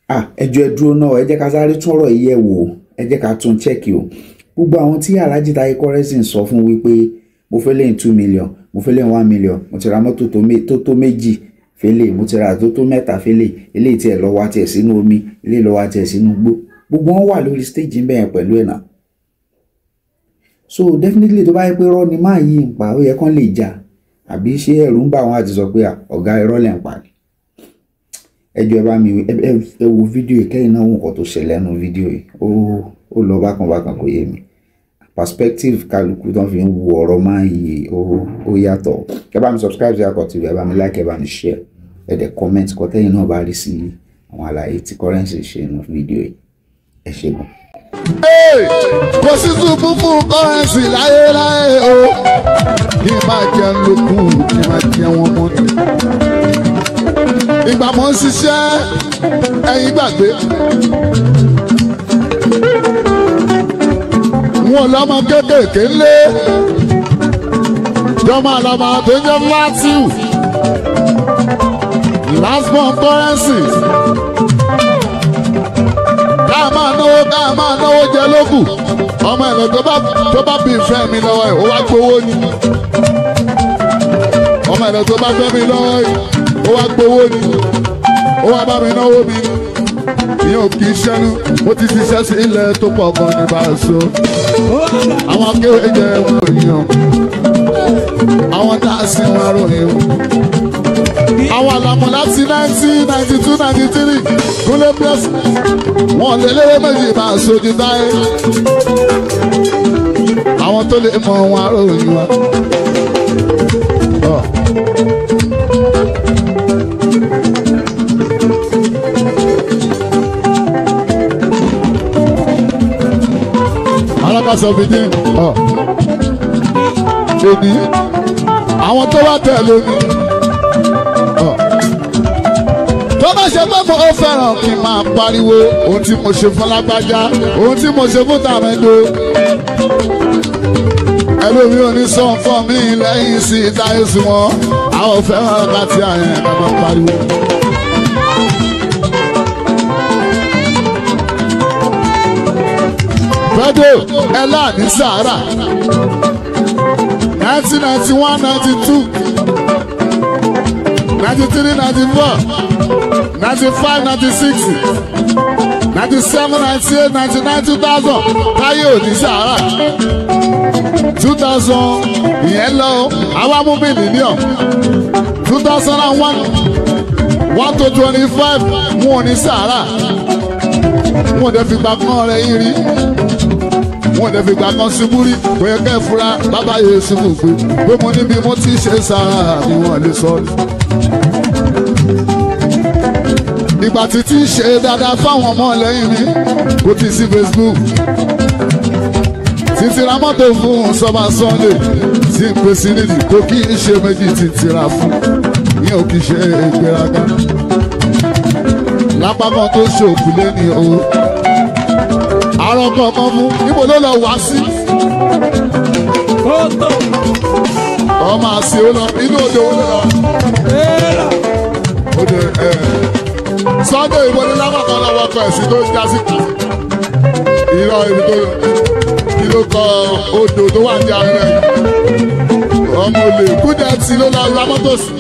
Ẹ jọ̀ọ́ ẹ dúró náà, ẹ jẹ́ ká sáré tún ọ̀rọ̀ yìí yẹ̀ wò, ẹ jẹ́ ká tún check o. Gbogbo àwọn tí Alhaji Taye Currency sọ fún wípé mo fẹ́ lẹ́yìn 2 million, mo fẹ́ lẹ́yìn 1 million, mo ti ra mọ́tò tó méjì fẹ́lẹ̀, mo ti ra tó mẹ́ta fẹ́lẹ̀, eléyìí tiẹ̀ lọ wá tiẹ̀ sínú omi, eléyìí lọ wá tiẹ̀ sínú igbó, gbogbo wọn wà lórí stage ń bẹ̀yẹn pẹ̀lú ẹ̀ náà. So definitely tó bá yẹ pé irọ́ ni máa yí ń pa, ó yẹ kán lè jà, àbí ṣé ẹ̀rù ń bà wọ́n àti sọ pé ọ̀gá irọ́ lẹ̀ ń pa ni. Ẹ jọ̀ọ́ ẹ bá mi ẹ wo fídíò yìí, kẹ́yìn náà wo nǹkan tó ṣẹlẹ̀ nínú fídíò yìí, ó lọ bákan bákan, kò yé mi. Perspective kálukú tó ń fi ń wo ọ̀rọ̀ máa yí ó yàtọ̀. Ẹ bá mi subscribe sí Akọ TV, ẹ bá mi like, ẹ bá mi share, ẹ dẹ̀ comment kọ́ tẹ́yìn náà bá rí sí àwọn àlàyé tí Currency ṣe nínú fídíò yìí. Ẹ ṣé gan. Kò sí ṣubú fún Currency láyé láyé o, kí n máa jẹun lókun, kí n máa jẹun ọmọ ni. Ìgbà mo ń ṣiṣẹ́ ẹ̀yin gbàgbé. Wọn lọ́mọ kéékèèké ńlé, jọmọ àlọ́mọ tó ń jẹ́ Matthew, last born Currency. Ká máa náwó jẹ lókù. Ọmọ ẹ̀rọ tó bá bí ìfẹ́ mi lọ́wọ́ ẹ̀ ó wá gbowó ni. Ọmọ ẹ̀rọ tó bá fẹ́ mi lọ́wọ́ ẹ̀ ó wá gbowó ni. Ó wá bá mi náwó mi ni. Ìyẹn ò kì í ṣẹ́nu, mo ti ṣiṣẹ́ sí ilẹ̀ tó pọ̀ gan ní Paso. Àwọn akéwé jẹ wọn ròyìn o. Àwọn tá a sin wọn ròyìn o. Àwọn àlàmọ̀ láti 1992, 93 Kúnlé Bless wọn lè lérè méjì bá a sojú táyé. Àwọn tó lè mọ wọn aróyìn wa. Alákàsọ̀ fìdí èmi àwọn tó wá tẹ̀lé mi. Tó bá ṣe pé mo fẹ́ràn kí n máa pariwo ohun tí mo ṣe fún lágbájá, ohun tí mo ṣe fún tàmẹ́dò. Ẹlòmí ò ní sọ nǹkan mi lẹ́yìn sí táyé sí wọn, àwọn fẹ́ràn láti àyẹn ká máa pariwo. Fẹ́dọ̀ ẹ̀là ní Sahara 1991, 92, 93, 94, 95, 96, 97, 98, 99, 2000. Táyé ò ní Sahara 2000 ìyẹn lọ, àwa mú mílíọ̀nù 2001, 1 to 25 mú ò ní Sahara. Wọn ò dẹ̀ fìgbà kan rẹ̀ yín rí, wọn ò dẹ̀ fìgbà kan ṣubú rí. Kò yẹ kẹ́ fura bàbá yẹn ṣubú pé mo níbi mo ti ṣe Sahara ni wọ́n lè sọ. Ìgbà títí ṣe dáadáa fáwọn ọmọ lẹ́yìn mi kò tí sí Facebook. Títí ra mọ́tò fún Sọ́mà Sunday tí ń pèsè nídìí kò kí ń ṣe méjì títí ra fún yín ò kì í ṣe ìgbéraga. Lápá kan tó ṣòkú lẹ́ni o, àrùn kọ̀ọ̀kan fún níbo ló lọ wá sí. Ọmọ àṣì ó lọ inú odò ó lọ. Odò ẹ̀ Sunday ìbò ní lápá kan lọ́wọ́ ọkọ̀ ẹ̀sìn tó já sí kù. Irọ́ ibi tó kí ló kọ odò tó wà ní àárẹ̀ yìí. Ọmọ olè Kúdẹ̀tì ló lọ ra mọ́tò sí.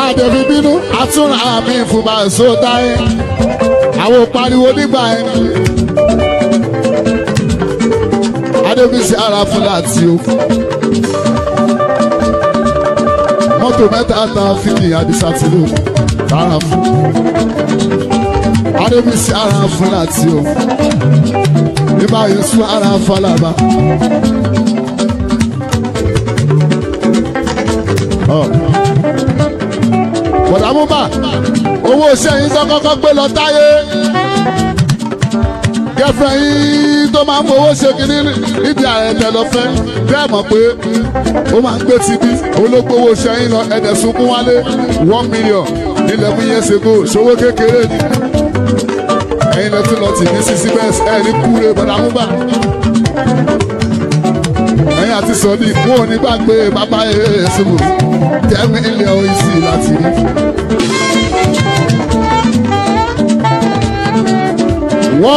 Àdẹ̀fi bínú àtúnra àmì ìfúnpá èso táyé. Àwọn pariwo nígbà ẹni. Adébísí ara fún láti o. Mọ́tò mẹ́ta ta fíkì Àdìsá ti lò tààrà fún. Adébísí ara fún láti o. Ibà Yusuf ara fọlábà. Bọ̀dàmúbà owó iṣẹ́ yín tó kọ́kọ́ gbé lọ táyé. Gẹ́fẹ́ yín tó máa ń fowó ṣe kínní níbi ààrẹ lọ fẹ́. Bẹ́ẹ̀ mọ̀ pé ó máa ń gbé tibí ológbówó iṣẹ́ yín lọ ẹ̀dẹ̀ sunkún wálé 1 million nílẹ̀ mú yẹn ṣègò ṣòwò kékeré ni. Ẹ̀yin lọ tún lọ tì ní sísí bẹ́ẹ̀ ẹ̀ ní kúre Bọ̀dàmúbà. Ẹ̀yin àti sọ̀dí mú òní gbàgbé bàbá Yéésù tẹ́mi ilé oyin sí láti rí.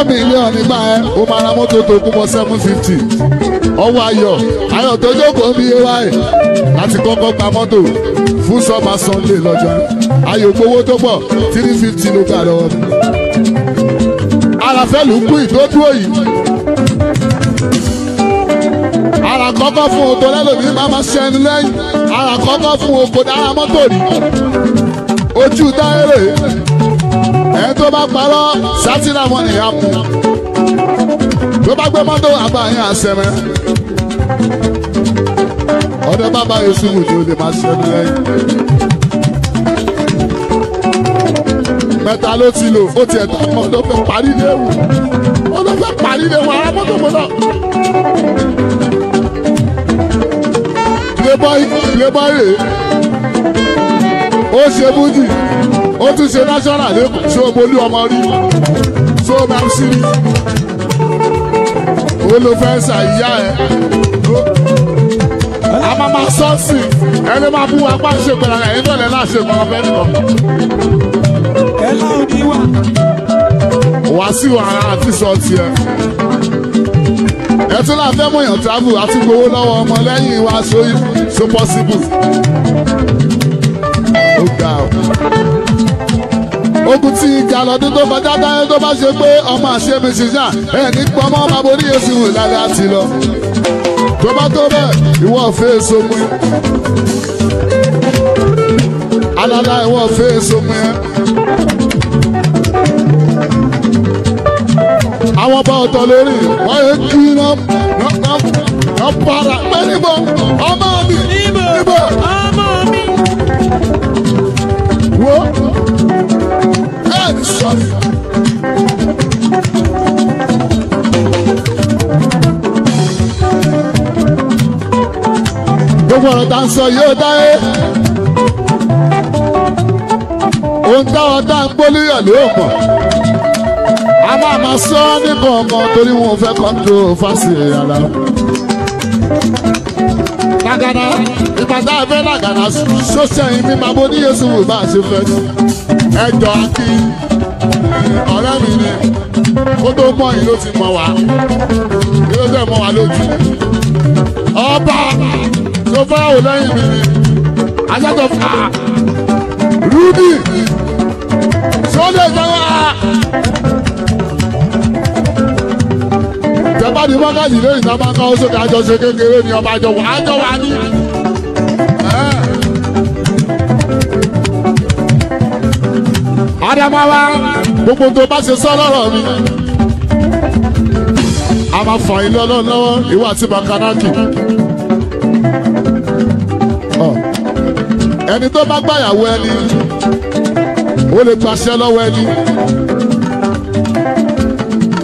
4 million nígbà yẹn ó máa ra mọ́tò tó kún bọ́ 750. Ọwọ́ ayọ̀ ayọ̀ tó jókòó bí ay láti kọ́kọ́ gba mọ́tò fún sọ́ba Sunday lọ́jọ́ ayọ̀ gbowó tó pọ̀ 350 ló gbà lọ́wọ́ mi. Àràfẹ́ ló kú ìdódúró yìí. Ara kọ́kọ́ fún oko lẹ́lòmí máa ma ṣẹnu lẹ́yìn. Ara kọ́kọ́ fún oko dára mọ́tò rí. Ojú táyérè ẹ̀ tó bá parọ́ sátìrà mọ́ nìyá mú. Tó bá gbé mọ́tò àbáyé àṣẹmẹ́. Ọ̀dọ̀ bàbá Yusufu ni ó lè máa ṣẹnu lẹ́yìn. Mẹ́ta ló ti lò ó ti ẹ̀ta mọ́ ló fẹ́ parí léwu. Ó ló fẹ́ parí léwu ara mọ́tò mọ́tò. Playboy rè ó ṣe bújì ó tún ṣe national lẹ́kọ̀ọ́ ṣé o bolú ọmọ rí ṣé o máa ń sí rí ó ló fẹ́ ṣàyíyá ẹ̀ a máa ma sọ́ọ̀sì ẹni máa bú wa pàṣẹ pẹ̀lú ara ẹ̀yìn tọ̀lẹ̀ láṣẹ pẹ̀lú ọ̀fẹ́ nìkan. Wàásù ara àti sọ tiẹ̀ ẹ tún láà fẹ́ mọ̀yàn travel àti gbowó lọ́wọ́ ọmọ lẹ́yìn wa so possible. Ó ga ọ́. Ogun tí ìjà lọ́dún tó kọjá táyé tó bá ṣe pé ọmọ àṣẹ mi ṣiṣà ẹ̀ ní pọ́nmọ́ bàbá oníyèsí wù lálẹ́ àti lọ. Tó bá tó bẹ́ẹ̀ ìwọ fẹ́ èso mu yẹn. Alala ìwọ fẹ́ èso mu yẹn. Àwọn ọba ọ̀tọ̀ lórí wọ́n yẹ kí iná para pé níbo ọmọ mi níbo ọmọ mi. Wo ẹ ní sọ̀rọ̀. Gbogbo ọ̀rọ̀ tá ń sọ yóò dáyé. Ohun táwọn tá ń gbólúyọ̀ ló mọ̀. A máa ma sọ ní kọ̀ọ̀kan torí wọn ò fẹ́ kọ́ńtò fásitì àlá. Làgànà ìpàdé àfẹ́ làgànà sọ́sẹ̀ yìí mi máa bó ní Yéṣu wò bá a ṣe fẹ́. Ẹjọ́ kí ọ̀rẹ́ mi ni kó tó mọ̀ yìí ló ti mọ̀ wá. Kí ló fẹ́ mọ̀ wá lójú? Ọba tó fẹ́ wò lẹ́yìn mi ni aṣáájú fà á. Rúbì sọ́dọ̀ ìjọba. Ìjọba ní wákàtí lóyìn náà máa ń káwọ́ sókè àjọṣe kékeré ni ọba àjọ wà ájọ wà ní. Adamawa gbogbo tó bá ṣe sọ lọ́rọ̀ mi. A máa fà yín lọ́wọ́ lọ́wọ́ ìwọ àti Makanaki. Ẹni tó bá gbàyàwó ẹni, ó lè gbaṣẹ́ lọ́wọ́ ẹni.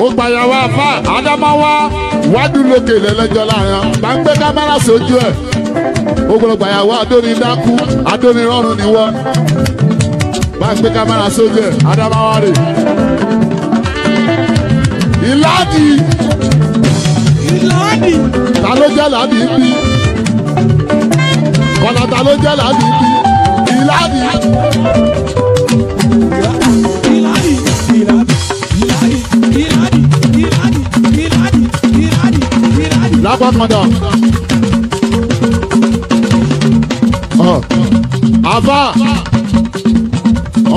Ó gbàyàwó àfà Adamawa wádùú lókè lẹ́lẹ́jọ́ láàrin bá ń gbé kámẹ́rà sójú ẹ̀. Ó gbọ́dọ̀ gbàyàwó adóni dákú adóni rọrùn ni wọ́n. Bá ń gbé kámẹ́rà sójú ẹ̀ Adamawa rè. Ìlàdì. Ìlàdì. Ta ló jẹ́ làdì bí? Kọ̀nà ta ló jẹ́ làdì bí? Ìlàdì. Ìlàdì. Ìlàdì. Ìlàdì. Ìlàdì. Ìlàdì. Ìlàdì. Ìlàdì. Lápapọ̀dà. Àfà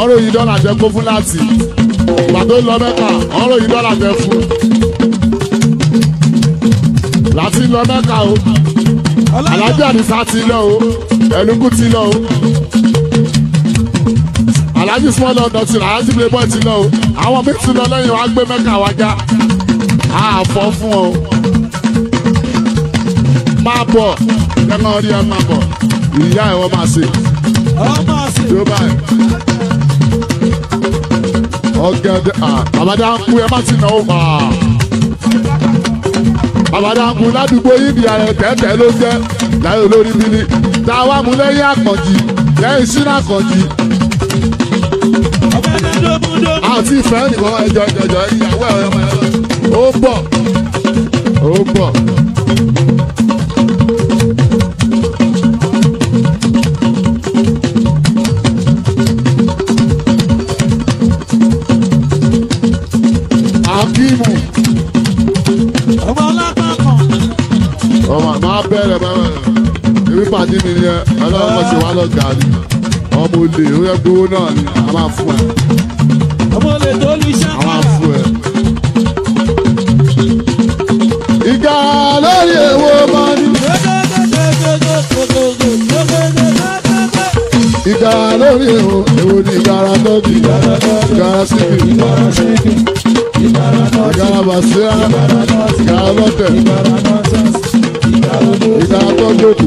ọ̀rọ̀ yìí dọ́là jẹ́ kó fún láti. Ìgbà tó lọ Mẹ́kà ọ̀rọ̀ yìí dọ́là jẹ́ fún. Láti lọ Mẹ́kà o. Alájà Àdìsá ti lọ o. Ẹ̀lúkú ti lọ o. Aláàjì Small London ti lọ, Aláàjì Playboy ti lọ o. Àwọn mi ti lọ lẹ́yìn wa gbé Mẹ́kà wá já. Àfọ̀ fún ọ. Máa bọ̀, ẹ̀ka orí ẹ máa bọ̀. Ìyá ẹ̀ wọ́n máa ṣe. Tí ó báyìí. Ọ̀gẹ̀dẹ̀ àbàdà ń kú ẹ má ti náwó. Àbàdà ń kú ládùúgbò yìí di ààrẹ tẹ́tẹ́ ló jẹ́ láyé olórí bílí. Tá a wá mú lẹ́yìn àkànjì, lẹ́yìn sínú àkànjì. Àti ìfẹ́ nìkan ẹjọ́ ìjọjọ́ ìyàwó ẹ̀ ọmọ ẹ̀ ó bọ̀ ó bọ̀. Akeem Èmi pàdé mi ni ẹ, ọlọ́run kan ṣe wá lọ́gàá ni. Ọmọ olè ó yẹ gbowó náà ni, a máa fún ẹ. Ọmọ lè tó lu A máa ṣàkàrà. fún ẹ. Ìgbà lórí èwo máa ní. Ìgbà lórí èwo, èwo ni ìgbàrá tọ́jú, ìgbàrá síbi, ìgbàrá bàṣírá, ìgbàrá lọ́tẹ̀, ìgbàrá tọ́jú òkú,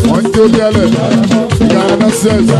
wọ́n ń jó tẹ́lẹ̀, ìgbàrá nọ́sẹ̀sì.